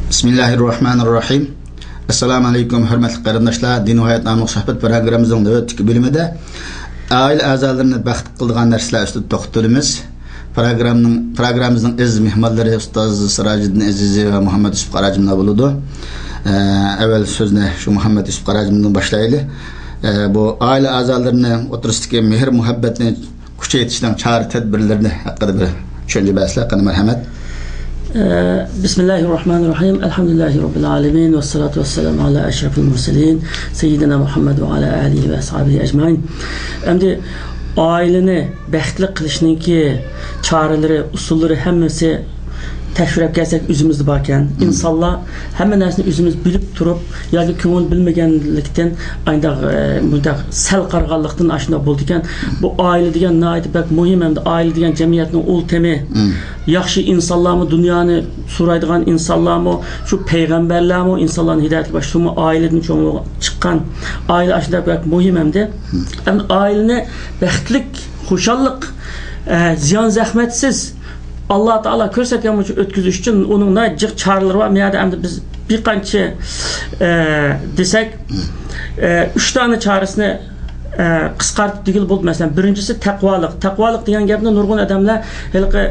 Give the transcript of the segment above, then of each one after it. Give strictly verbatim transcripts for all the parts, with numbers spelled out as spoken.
بىسمىللاھىررەھمانىررەھىم. ئەسسالامۇ ئەلەيكۇم، ھۆرمەتلىك قېرىنداشلار. دىن ۋە ھايات ناملىق سۆھبەت پروگراممىمىزنىڭ نۆۋەتتىكى بۆلۈمىدە ئائىلە ئەزالىرىنى بەختلىك قىلىدىغان نەرسىلەر ئۈستىدە توختىلىمىز. پروگراممىنىڭ، پروگراممىمىزنىڭ ئەزىز مېھمانلىرى ئۇستاز سىراجىدىن ئەزىزى ۋە مۇھەممەد يۈسۈپ قاراجىملار بولىدۇ. ئە، ئەۋۋەل سۆزنى شۇ مۇھەممەد يۈسۈپ قاراجىمدىن باشلايلى. ئە، بۇ ئائىلە ئەزالىرىنىڭ ئوتتۇرىسىدىكى مېھىر مۇھەببەتنى كۈچەيتىشنىڭ چارە تەدبىرلىرىنى ھەققىدە بىر چۈشەنچە بەرسىلەر، قېنى، مەرھەمەت. ئە، بىسمىللاھىر راھمانىر راھىم. ئەلھەمدۇلىللاھى راببىل ئالەمىن. ۋەسسالاتۇ ۋەسسالامۇ ئالا ئەشرەفىل مۇرسەلىن. سەييىدىنا مۇھەممەد ۋە ئالا ئالىھى ۋە ئەسھابىھى ئەجمەئىن. ئەمدى ئائىلىنى بەختلىك قىلىشنىڭكى چارىلىرى، ئۇسۇللىرى ھەممىسى تەكشۈرۈپ كەلسەك ئۆزىمىزدە باركەن. ئىنسانلار ھەممە نەرسىنى ئۆزىمىز بىلىپ تۇرۇپ ياكى كۆڭۈل بىلمىگەنلىكتىن ئانداق، ئە، مۇنداق سەل قارىغانلىقتىن ئاشۇنداق بولىدىكەن. بۇ ئائىلە دېگەن ناھايىتى بەك مۇھىم ھەمدە ئائىلە دېگەن جەمئىيەتنىڭ ئۇل تېمى. ياخشى ئىنسانلارمۇ، دۇنيانى سورايدىغان ئىنسانلارمۇ، شۇ پەيغەمبەرلەرمۇ، ئىنسانلارنى ھىدايەتكە باشلىغان ئائىلىدىن چوڭ چىققان. ئائىلە ئاشۇنداق بەك مۇھىم ھەمدە. ئەمدى ئائىلىنى بەختلىك، خۇشاللىق، ئە، زىيان زەخمەتسىز ئاللا تائالا كۆرسەتكەن بويىچە ئۆتكۈزۈش ئۈچۈن ئۇنىڭ ناھايىتى جىق چارىلىرى بار. بۇ يەردە ئەمدى بىز بىر قانچە، ئە، دېسەك، ئە، ئۈچ دانە چارىسىنى، ئە، قىسقارتىپ دېگىلى بولىدۇ. مەسىلەن، بىرىنچىسى تەقۋالىق. تەقۋالىق دېگەن گەپنى نۇرغۇن ئادەملەر ھېلىقى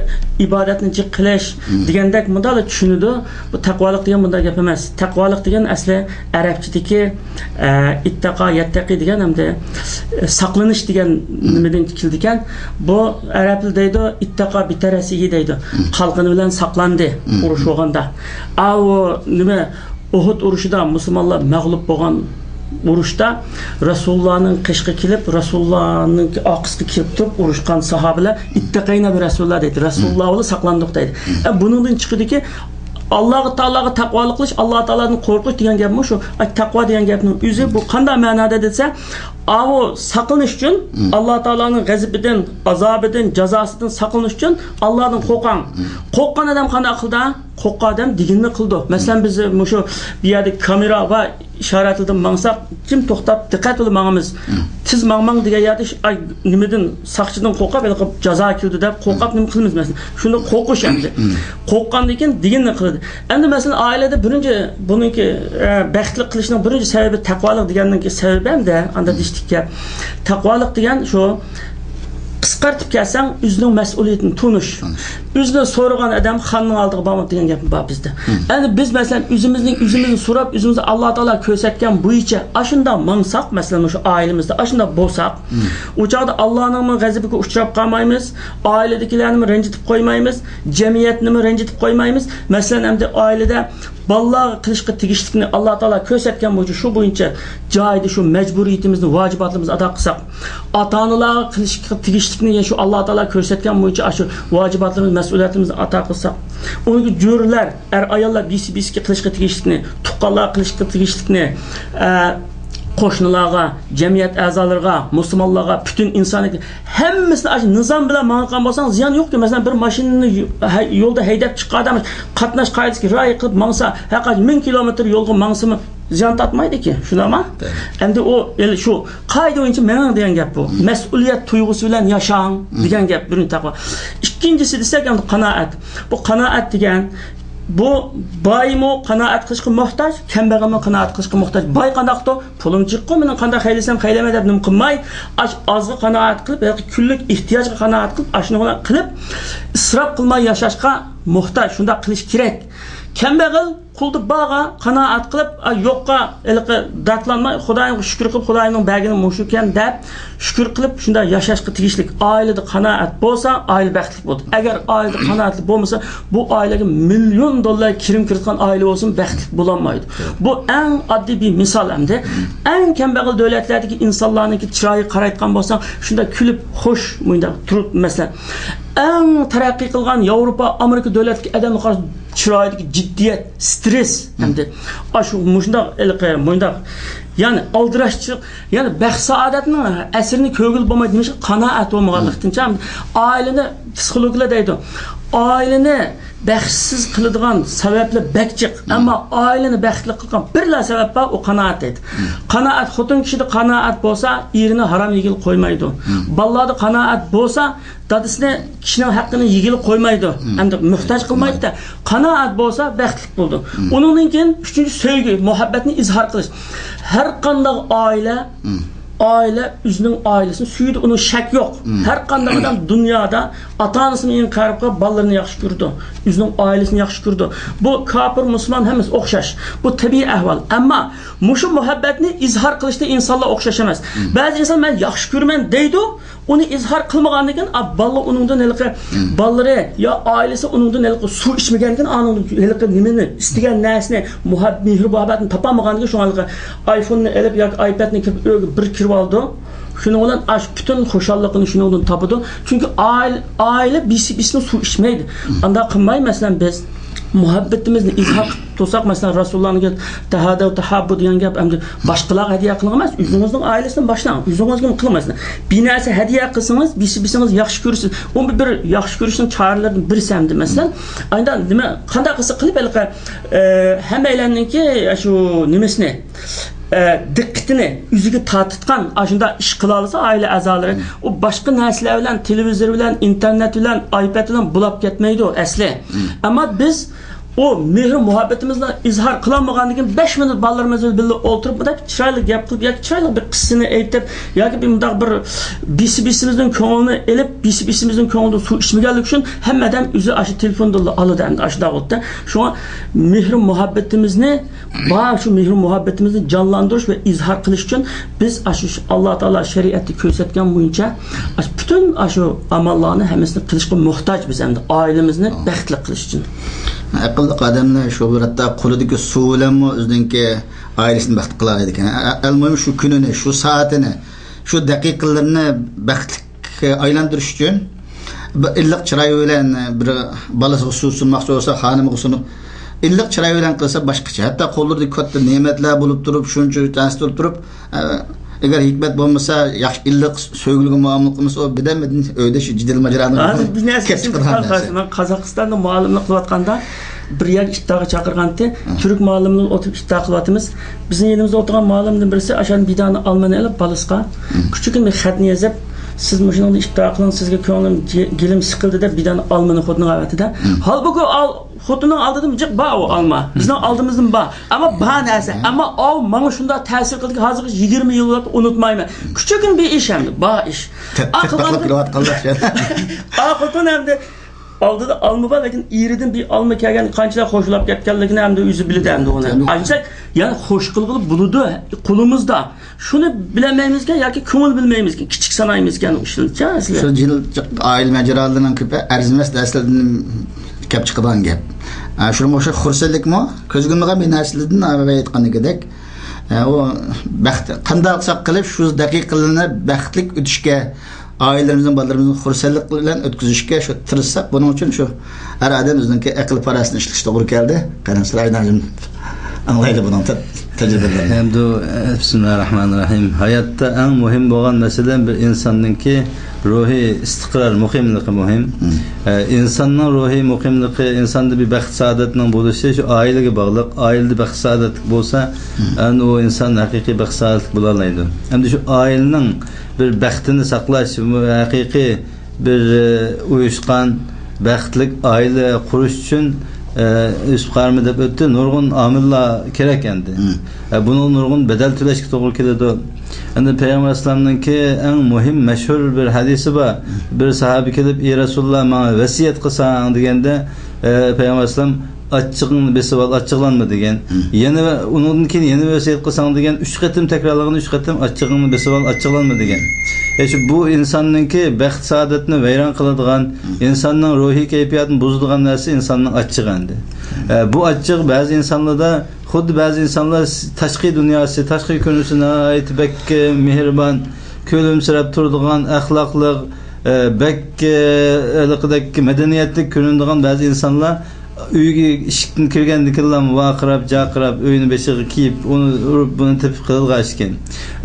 ئىبادەتنى جىق قىلىش دېگەندەك مۇنداقلا چۈشىنىدۇ. بۇ تەقۋالىق دېگەن مۇنداق گەپ ئەمەس. تەقۋالىق دېگەن ئەسلى ئەرەبچىدىكى، ئە، ئىتتەقا، يەتتەقى دېگەن ھەمدە، ئە، ساقلىنىش دېگەن نېمىدىن كېلىدىكەن. بۇ ئەرەبلەر دەيدۇ، ئىتتەقا بىتەرەسىھى دەيدۇ. قالقىنى بىلەن ساقلاندى ئۇرۇش بولغاندا. ئاۋۇ نېمە، ئۇھۇد ئۇرۇشىدا مۇسۇلمانلار مەغلۇپ بولغان ئۇرۇشتا رەسۇلۇللانىڭ قېشىغا كېلىپ، رەسۇلۇللانىڭ ئارقىسىغا كېلىپ تۇرۇپ ئۇرۇشقان ساھابىلەر ئىتتەقەينا بىر رەسۇلۇللا دەيدۇ. رەسۇلۇللا بىلەن ساقلاندۇق دەيدۇ. ئە، بۇنىڭدىن چىقىدۇكى، ئاللاغا تائالاغا تەقۋالىق قىلىش، ئاللا تائالادىن قورقۇش دېگەن گەپمۇ شۇ. ئاي، تەقۋا دېگەن گەپنىڭ ئۆزى بۇ قانداق مەنادا دېسە، ئاۋۇ ساقلىنىش ئۈچۈن، ئاللا تائالانىڭ غەزىپىدىن، ئازابىدىن، جازاسىدىن ساقلىنىش ئۈچۈن ئاللادىن قورقاڭ. قورققان ئادەم قانداق قىلىدۇ؟ قورققان ئادەم دېگىنىنى قىلىدۇ. مەسىلەن، بىز مۇشۇ بۇ يەردە كامېرا بار ئىشارەتلىدىن ماڭساق، جىم توختاپ، دىققەت بىلەن ماڭىمىز. تېز ماڭماڭ دېگەن يەردە، ئاي، نېمىدىن، ساقچىدىن قورقۇپ، ھېلىقى جازا كېلىدۇ دەپ قورقۇپ نېمە قىلىمىز مەسىلەن. شۇنداق قورقۇش ئەمدى. قورققاندىن كېيىن دېگىنىنى قىلىدۇ. ئەمدى مەسىلەن، ئائىلىدە بىرىنچى بۇنىڭكى، ئە، بەختلىك قىلىشنىڭ بىرىنچى سەۋەبى تەقۋالىق دېگەننىڭكى سەۋەبى ھەمدە ئاندا دېيىشتىككەن. تەقۋالىق دېگەن شۇ، قىسقارتىپ كەلسەڭ، ئۆزىنىڭ مەسئۇلىيىتىنى تونۇش. تونۇش. ئۆزىنى سورىغان ئادەم خاننىڭ ئالدىغا بارمايدۇ دېگەن گەپ بار بىزدە. ئەمدى بىز، مەسىلەن، ئۆزىمىزنى، ئۆزىمىزنى سوراپ، ئۆزىمىزنى ئاللا تائالا كۆرسەتكەن بويىچە ئاشۇنداق ماڭساق، مەسىلەن، مۇشۇ ئائىلىمىزدە ئاشۇنداق بولساق، ئۇ چاغدا ئاللانىڭمۇ غەزىپىگە ئۇچراپ قالمايمىز، ئائىلىدىكىلەرنىمۇ رەنجىتىپ قويمايمىز، جەمئىيەتنىمۇ رەنجىتىپ قويمايمىز. مەسىلەن، ئەمدى ئائىلىدە بالىلارغا قىلىشقا تېگىشلىكنى ئاللا تائالا كۆرسەتكەن بويىچە، شۇ بويىچە جايىدا شۇ مەجبۇرىيىتىمىزنى، ۋاجىباتلىرىمىزنى ئادا قىلساق، ئاتا-ئانىلارغا قىلىشقا تېگىشلىكنى يەنە شۇ ئاللا تائالا كۆرسەتكەن بويىچە ئاشۇ ۋاجىباتلىرىمىز، مەسئۇلىيەتلىرىمىزنى ئادا قىلساق، ئۇنىڭ جۆرىلەر، ئەر-ئاياللار بىرسى-بىرسىگە قىلىشقا تېگىشلىكنى، تۇغقانلارغا قىلىشقا تېگىشلىكنى، ئە، قوشنىلارغا، جەمئىيەت ئەزالىرىغا، مۇسۇلمانلارغا، پۈتۈن ئىنسانىيەتكە ھەممىسىنى ئاشۇ نىزام بىلەن ماڭغان بولساڭ زىيان يوقكەن. مەسىلەن، بىر ماشىنىنى يو-، ھەي-، يولدا ھەيدەپ چىققان ئادەم قاتناش قائىدىسىگە رىئايە قىلىپ ماڭسا، ھەرقانچە مىڭ كىلومېتىر يولغا ماڭسىمۇ زىيان تارتمايدىكەن، شۇنداقمۇ؟ ئەمدى ئۇ، ئەنە شۇ قائىدە بويىچە مېڭىڭ دېگەن گەپ بۇ. مەسئۇلىيەت تۇيغۇسى بىلەن ياشاڭ دېگەن گەپ، بىرىنچى تەقۋا. ئىككىنچىسى دېسەك، ئەمدى قانائەت. بۇ قانائەت دېگەن، بۇ بايمۇ قانائەت قىلىشقا موھتاج، كەمبەغەلمۇ قانائەت قىلىشقا موھتاج. باي قانداق قىلىدۇ؟ پۇلۇم جىققۇ، مېنىڭ قانداق خەيلىسەم خەيلەيمەن دەپ نېمە قىلماي، ئاش-، ئازغا قانائەت قىلىپ، ياكى كۈنلۈك ئېھتىياجغا قانائەت قىلىپ، ئاشۇنى قىلىپ، ئىسراپ قىلماي ياشاشقا موھتاج، شۇنداق قىلىش كېرەك. كەمبەغەل قولدا بارغا قانائەت قىلىپ، ئا، يوققا ھېلىقى دەردلەنمەي، خۇدايىمغا شۈكۈر قىلىپ، خۇدايىمنىڭ بەرگىنى مۇشۇكەن دەپ شۈكۈر قىلىپ، شۇنداق ياشاشقا تېگىشلىك. ئائىلىدە قانائەت بولسا، ئائىلە بەختلىك بولىدۇ. ئەگەر ئائىلىدە قانائەتلىك بولمىسا، بۇ ئائىلىگە مىليون دوللار كىرىم كىرىدىغان ئائىلە بولسىمۇ بەختلىك بولالمايدۇ. بۇ ئەڭ ئاددىي بىر مىسال ئەمدى. ئەڭ كەمبەغەل دۆلەتلەردىكى ئىنسانلارنىڭكى چىرايىغا قارايدىغان بولساڭ، شۇنداق كۈلۈپ، خۇش، مۇنداق تۇرۇپ، مەسىلەن، ئەڭ تەرەققىي قىلغان ياۋروپا، ئامېرىكا دۆلەتلىرىدىكى ئادەمگە قارىسا، چىرايىدىكى جىددىيەت، سترېس ھەمدە ئاشۇ مۇشۇنداق ھېلىقى مۇنداق، يەنى ئالدىراشچىلىق، يەنى بەخت-سائادەتنىڭ ئەسىرىنى كۆرگىلى بولمايدۇ. نېمىشقا؟ قانائەت بولمىغانلىقتىن. ئائىلىنى پسىخولوگلار دەيدۇ. ئائىلىنى بەختسىز قىلىدىغان سەۋەبلەر بەك جىق. ئەمما ئائىلىنى بەختلىك قىلغان بىرلا سەۋەب بار، ئۇ قانائەت دەيدۇ. قانائەت، خوتۇن كىشىدە قانائەت بولسا، ئېرىنى ھارام يېگىلى قويمايدۇ. بالىلاردا قانائەت بولسا، دادىسىنى، كىشىنىڭ ھەققىنى يېگىلى قويمايدۇ. ئەمدى موھتاج قىلمايدۇ-دە. قانائەت بولسا، بەختلىك بولىدۇ. ئۇنىڭدىن كېيىن ئۈچىنچى، سۆيگۈ، مۇھەببەتنى ئىزھار قىلىش. ھەر قانداق ئائىلە، ئائىلە ئۆزىنىڭ ئائىلىسىنى سۆيىدۇ، ئۇنىڭ شەك يوق. ھەر قانداق ئادەم دۇنيادا ئاتا-ئانىسىنى ئىنكار قىلىپ، بالىلىرىنى ياخشى كۆرىدۇ. ئۆزىنىڭ ئائىلىسىنى ياخشى كۆرىدۇ. بۇ كاپىر، مۇسۇلمان ھەممىسى ئوخشاش. بۇ تەبىئىي ئەھۋال. ئەمما مۇشۇ مۇھەببەتنى ئىزھار قىلىشتا ئىنسانلار ئوخشاش ئەمەس. بەزى ئىنسان «مەن ياخشى كۆرىمەن» دەيدۇ، ئۇنى ئىزھار قىلمىغاندىن كېيىن، ئا، بالىلار ئۇنىڭدىن ھېلىقى، بالىلىرى يا ئائىلىسى ئۇنىڭدىن ھېلىقى سۇ ئىچمىگەندىن كېيىن، ئانىڭ ھېلىقى نېمىنى، ئىستىگەن نەرسىنى، مۇھەب-، مېھرى مۇھەببەتنى تاپالمىغاندىن كېيىن، شۇڭا ھېلىقى ئايفوننى ئېلىپ ياكى ئايپەدنى كېلىپ ئۆيگە بىر كىرىۋالىدۇ. شۇنىڭ بىلەن ئاش پۈتۈن خۇشاللىقىنى شۇنىڭدىن تاپىدۇ. چۈنكى ئائىلە، ئائىلە بىرسى بىرسىنىڭ سۇ ئىچمەيدۇ. ئانداق قىلماي، مەسىلەن، بىز مۇھەببىتىمىزنى ئىزھار قىلىپ تۇرساق، مەسىلەن، رەسۇلۇللانىڭ «تەھادەۋ تەھاببۇ» دېگەن گەپ، ئەمدى باشقىلارغا ھەدىيە قىلىڭ ئەمەس، ئۆزىڭىزنىڭ ئائىلىسىدىن باشلاڭ، ئۆزىڭىزگىمۇ قىلىڭ. مەسىلەن، بىر نەرسە ھەدىيە قىلسىڭىز، بىرسى بىرسىڭىز ياخشى كۆرىسىز. ئۇ بىر ياخشى كۆرۈشنىڭ چارىلىرىدىن بىرسى ئەمدى، مەسىلەن. ئايدا نېمە، قانداق قىلسا قىلىپ، ھېلىقى، ئە، ھەممەيلەننىڭكى شۇ نېمىسىنى، ئە، دىققىتىنى ئۆزىگە تارتىدىغان ئاشۇنداق ئىش قىلالىسا ئائىلە ئەزالىرى، ئۇ باشقا نەرسىلەر بىلەن، تېلېۋىزور بىلەن، ئىنتېرنېت بىلەن، ئايپەد بىلەن بولاپ كەتمەيدۇ ئەسلى. ئەمما بىز ئۇ مېھرى مۇھەببىتىمىزنى ئىزھار قىلالمىغاندىن كېيىن، بەش مىنۇت بالىلىرىمىز بىلەن بىللە ئولتۇرۇپ، مۇنداق چىرايلىق گەپ قىلىپ ياكى چىرايلىق بىر قىسسىنى ئېيتىپ ياكى بىر مۇنداق بىر بىرسى بىرسىمىزنىڭ كۆڭلىنى ئېلىپ، بىرسى بىرسىمىزنىڭ كۆڭلىدىن سۇ ئىچمىگەنلىكى ئۈچۈن ھەممە ئادەم ئۆزى ئاشۇ تېلېفوندىنلا ئالىدۇ ئەمدى ئاشۇنداق بولدى. شۇڭا مېھرى مۇھەببىتىمىزنى بار شۇ مېھرى مۇھەببىتىمىزنى جانلاندۇرۇش ۋە ئىزھار قىلىش ئۈچۈن بىز ئاشۇ ئاللا تائالا شەرىئەتتە كۆرسەتكەن بويىچە ئاشۇ پۈتۈن ئاشۇ ئاماللارنى ھەممىسىنى قىلىشقا موھتاج بىز ئەمدى ئائىلىمىزنى بەختلىك قىلىش ئۈچۈن. ئەقىللىق ئادەملەر شۇ بىر ھەتتا قولىدىكى سۇ بىلەنمۇ ئۆزىنىڭكى ئائىلىسىنى بەختلىك قىلالايدىكەن. ئە-، ئەلمۇھىم شۇ كۈنىنى، شۇ سائىتىنى، شۇ دەقىقىلىرىنى بەختلىك ئايلاندۇرۇش ئۈچۈن بىر ئىللىق چىراي بىلەن بىر بالىسىغا سۇ سۇنماقچى بولسا، خانىمىغا سۇنۇپ، ئىللىق چىراي بىلەن قىلسا باشقىچە. ھەتتا قوللىرىدا كاتتا نېمەتلەر بولۇپ تۇرۇپ، شۇنچە نەرسە بولۇپ تۇرۇپ، ئە، ئەگەر ھېكمەت بولمىسا، ياخشى ئىللىق سۆيگۈلۈككە مۇئامىلە قىلمىسا، ئۇ بىردەمدىن ئۆيدە شۇ جېدەل ماجىرانىڭ ھازىر بىر نەرسە كەپ چىقىدىغان نەرسە. مەن قازاقىستاندا مۇئەللىملىك قىلىۋاتقاندا، بىر يەرگە ئىپتارغا چاقىرغانتى. تۈرك مۇئەللىملەر ئولتۇرۇپ ئىپتار قىلىۋاتىمىز. بىزنىڭ يېنىمىزدا ئولتۇرغان مۇئەللىمدىن بىرسى ئاشۇ بىدانە ئالمىنى ئېلىپ بالىسىغا كىچىككىنە بىر خەتنى يېزىپ، «سىز مۇشۇنىڭدا ئىپتار قىلىڭ، سىزگە كۆڭلۈم، گېلىم سىقىلدى» دەپ بىدانە ئالمىنى خوتۇنىغا ئەۋەتتى-دە. ھالبۇكى ئال-، خوتۇننىڭ ئالدىدا جىق بار ئۇ ئالما. بىزنىڭ ئالدىمىزدىمۇ بار. ئەمما بار نەرسە. ئەمما ئاۋۇ ماڭا شۇنداق تەسىر قىلدىكى، ھازىرغىچە يىگىرمە يىل بولۇپ ئۇنتۇمايمەن. كىچىككىنە بىر ئىش ئەمدى، بار ئىش. تەتبىقلىق كېلىۋاتقانلار. ئا خوتۇن ئەمدى ئالدىدا ئالما بار، لېكىن ئېرىدىن بىر ئالما كەلگەن، قانچىلىك خوشلاپ كەتكەنلىكىنى ئەمدى ئۆزى بىلىدۇ ئەمدى ئۇنى. ئەمدى ئاچساق، يەنى خوش قىلغىلى بولىدۇ قولىمىزدا. شۇنى بىلەلمەيمىزكەن ياكى كۆڭۈل بۆلمەيمىزكەن، كىچىك سانايمىزكەن ئۇ ئىشلارنى. شۇ جىل ئائىلە ماجىرالىرىنىڭ كۆپى ئەرزىمەس نەرسىلەردىن كەپ چىقىدىغان گەپ. ئە، شۇنىڭغا ئوخشاش خۇرسەنلىكمۇ كۆزگە ئىلمىغان بىر نەرسىلەردىن، ئەۋەل ئېيتقاندىكىدەك، ئە، ئۇ بەخت، قانداق قىلساق قىلىپ شۇ دەقىقىلەرنى بەختلىك ئۆتۈشكە، ئائىلىلىرىمىزنىڭ، بالىلىرىمىزنىڭ خۇرسەنلىك بىلەن ئۆتكۈزۈشكە شۇ تىرىشساق، بۇنىڭ ئۈچۈن شۇ ھەر ئادەم ئۆزىنىڭكى ئەقىل پاراسىتىنى ئىشلىتىشى توغرا كەلدى. قېنى سىلەر ئايدىن ھاجىم ئاڭلايلى بۇنىڭ تە-، تەجرىبىلىرىنى. ئەمدى، بىسمىللاھىررەھمانىررەھىم. ھاياتتا ئەڭ مۇھىم بولغان مەسىلە بىر ئىنساننىڭكى روھىي ئىستىقرار، مۇقىملىقى مۇھىم. ئە، ئىنساننىڭ روھىي مۇقىملىقى، ئىنساندا بىر بەخت سائادەتنىڭ بولۇشى شۇ ئائىلىگە باغلىق. ئائىلىدە بەخت سائادەتلىك بولسا، ئەنە ئۇ ئىنسان ھەقىقىي بەخت سائادەتلىك بولالايدۇ. ئەمدى شۇ ئائىلىنىڭ بىر بەختىنى ساقلاش، ھەقىقىي بىر، ئە، ئۇيۇشقان، بەختلىك ئائىلە قۇرۇش ئۈچۈن، ئە، يۈسۈپ قارىمۇ دەپ ئۆتتى، نۇرغۇن ئامىللار كېرەك ئەمدى. ئە، بۇنىڭغا نۇرغۇن بەدەل تۆلەشكە توغرا كېلىدۇ. ئەمدى پەيغەمبەر ئەلەيھىسسالامنىڭكى ئەڭ مۇھىم، مەشھۇر بىر ھەدىسى بار. بىر ساھابە كېلىپ، «ئى رەسۇلاللا، ماڭا ۋەسىيەت قىلساڭ» دېگەندە، ئە، پەيغەمبەر ئەلەيھىسسالام، «ئاچچىقىڭنى بېسىۋال، ئاچچىقلانما» دېگەن. يەنە ۋە-، ئۇنىڭدىن كېيىن يەنە ۋەسىيەت قىلساڭ دېگەن، ئۈچ قېتىم تەكرارلىغان، ئۈچ قېتىم «ئاچچىقىڭنى بېسىۋال، ئاچچىقلانما» دېگەن. ئە، شۇ بۇ ئىنساننىڭكى بەخت سائادەتنى ۋەيران قىلىدىغان، ئىنساننىڭ روھىي كەيپىياتىنى بۇزىدىغان نەرسە ئىنساننىڭ ئاچچىقى ئەمدى. ئە، بۇ ئاچچىق بەزى ئىنسانلاردا، خۇددى بەزى ئىنسانلار س-، تاشقى دۇنياسى، تاشقى كۆرۈنۈشى ناھايىتى بەك، ئە، مېھرىبان، كۈلۈمسىرەپ تۇرىدىغان، ئەخلاقلىق، ئە، بەك، ئە، ھېلىقىدەك مەدەنىيەتلىك كۆرۈنىدىغان بەزى ئىنسانلار ئۆيگە ئىشىكتىن كىرگەندىكىنلا ۋارقىراپ، جارقىراپ، ئۆينى بېشىغا كىيىپ، ئۇنى ئۇرۇپ، بۇنى تېپىپ قىلىدىغان ئىشكەن.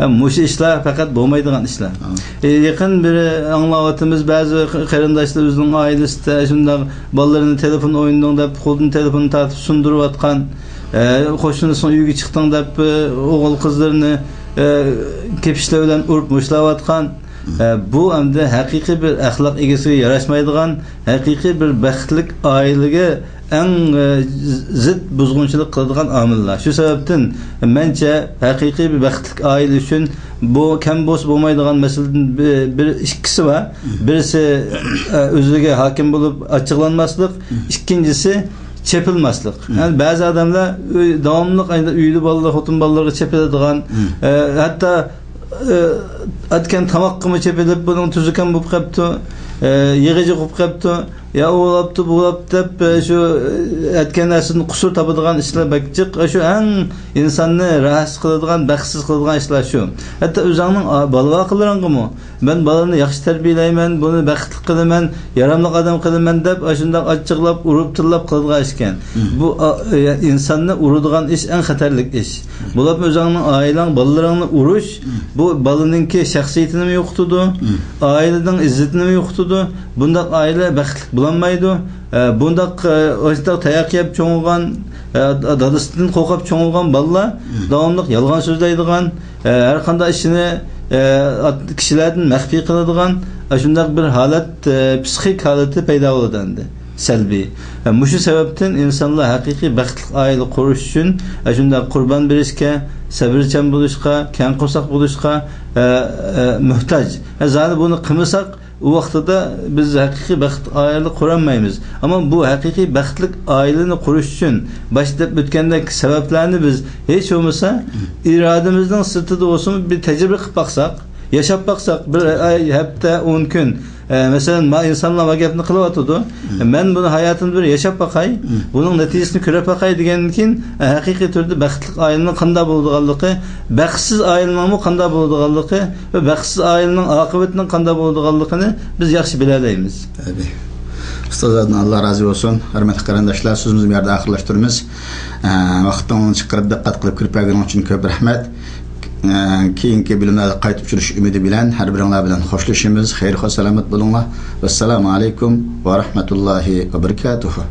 ئە، مۇشۇ ئىشلار پەقەت بولمايدىغان ئىشلار. ئە، يېقىن بىر ئاڭلاۋاتىمىز، بەزى قېرىنداشلىرىمىزنىڭ ئائىلىسىدە شۇنداق بالىلىرىنى تېلېفون ئوينىدىڭ دەپ، قولىدىن تېلېفوننى تارتىپ سۇندۇرۇۋاتقان، ئە، قوشنىسىنىڭ ئۆيىگە چىقتىڭ دەپ، ئە، ئوغۇل قىزلىرىنى، ئە، كېپىچلەر بىلەن ئۇرۇپ مۇشتلاۋاتقان. ئە، بۇ ئەمدى ھەقىقىي بىر ئەخلاق ئىگىسىگە ياراشمايدىغان، ھەقىقىي بىر بەختلىك ئائىلىگە ئەڭ، ئە، زىت بۇزغۇنچىلىق قىلىدىغان ئامىللار. شۇ سەۋەبتىن مەنچە ھەقىقىي بىر بەختلىك ئائىلە ئۈچۈن بۇ كەم بولسا بولمايدىغان مەسىلىدىن بىر، بىر ئىككىسى بار. بىرسى، ئە، ئۆزىگە ھاكىم بولۇپ ئاچچىقلانماسلىق، ئىككىنچىسى چېپىلماسلىق. يەنى بەزى ئادەملەر ئۆي، داۋاملىق ئەنە ئۆيدە بالىلار، خوتۇن بالىلىرىغا چېپىلىدىغان، ئە، ھەتتا ئە، ئەتكەن تاماققىمۇ چېپىلىپ، بۇنىڭ تۈزۈكەم بولۇپ قاپتۇ، ئە، يېغىجىق بولۇپ قاپتۇ، يا ئۇ بولاپتۇ، بۇ بولاپتۇ دەپ، ئە، شۇ، ئە، ئەتكەن نەرسىدىن قۇسۇر تاپىدىغان ئىشلار بەك جىق. ئە، شۇ ئەڭ ئىنساننى راھەتسىز قىلىدىغان، بەختسىز قىلىدىغان ئىشلار شۇ. ھەتتا ئۆزۈڭنىڭ، ئا، بالا-ۋاقىلىرىڭغىمۇ، «مەن بالىنى ياخشى تەربىيەلەيمەن، بۇنى بەختلىك قىلىمەن، ياراملىق ئادەم قىلىمەن» دەپ، ئاشۇنداق ئاچچىقلاپ، ئۇرۇپ، تىللاپ قىلىدىغان ئىشكەن. بۇ، ئا، ئە، ئىنساننى ئۇرىدىغان ئىش، ئەڭ خەتەرلىك ئىش. بولۇپمۇ ئۆزۈڭنىڭ ئائىلەڭ، بالىلىرىڭنى ئۇرۇش، بۇ بالىنىڭكى شەخسىيىتىنىمۇ يوقىتىدۇ، ئائىلىنىڭ ئىززىتىنىمۇ يوقىتىدۇ. بۇنداق ئائىلە بەختلىك بولالمايدۇ. ئە، بۇنداق، ئە، ئاشۇنداق تاياق يەپ چوڭىغان، ئە، دادىسىدىن قورقۇپ چوڭىغان بالىلار داۋاملىق يالغان سۆزلەيدىغان، ئە، ھەر قانداق ئىشنى، ئە، كىشىلەردىن مەخپىي قىلىدىغان، ئاشۇنداق بىر ھالەت، ئە، پسىخىك ھالىتى پەيدا بولىدۇ ئەمدى. سەلبىي. ئە، مۇشۇ سەۋەبتىن ئىنسانلار ھەقىقىي بەختلىك ئائىلە قۇرۇش ئۈچۈن، ئە، شۇنداق قۇربان بېرىشكە، سەۋرچان بولۇشقا، كەڭ قورساق بولۇشقا، ئە، ئە، موھتاج. ئە، زادى بۇنى قىلمىساق، ئۇ ۋاقتىدا بىز ھەقىقىي بەخت ئائىلە قۇرالمايمىز. ئەمما بۇ ھەقىقىي بەختلىك ئائىلىنى قۇرۇش ئۈچۈن باشتا دەپ ئۆتكەندەك سەۋەبلەرنى بىز ھېچ بولمىسا ئىرادىمىزنىڭ سىرتىدا بولسىمۇ بىر تەجرىبە قىلىپ باقساق، ياشاپ باقساق، بىر ئاي، ھەپتە، ئون كۈن، ئە، مەسىلەن، ما ئىنسانلار ما گەپنى قىلىۋاتىدۇ. مەن بۇنى ھاياتىمدا بىر ياشاپ باقاي، بۇنىڭ نەتىجىسىنى كۆرۈپ باقاي دېگەندىن كېيىن، ئە، ھەقىقىي تۈردە بەختلىك ئائىلىنىڭ قانداق بولىدىغانلىقى، بەختسىز ئائىلىنىڭمۇ قانداق بولىدىغانلىقى ۋە بەختسىز ئائىلىنىڭ ئاقىۋىتىنىڭ قانداق بولىدىغانلىقىنى بىز ياخشى بىلەلەيمىز. ئۇستازلاردىن ئاللا رازى بولسۇن. ھۆرمەتلىك قېرىنداشلار، سۆزىمىزنى بۇ يەردە ئاخىرلاشتۇرىمىز. ئە، ۋاقىتنى چىقىرىپ دىققەت قىلىپ كۆرۈپ بەرگىنىڭ ئۈچۈن كۆپ رەھمەت. ئە، كېيىنكى بۆلۈملەردە قايتا ئۇچرىشىش ئۈمىدى بىلەن ھەر بىرىڭلار بىلەن خوشلىشىمىز. خەير خوش سالامەت بولۇڭلار. ۋەسسالامۇ ئەلەيكۇم ۋە رەھمەتۇللاھى ۋە بەرىكاتۇھۇ.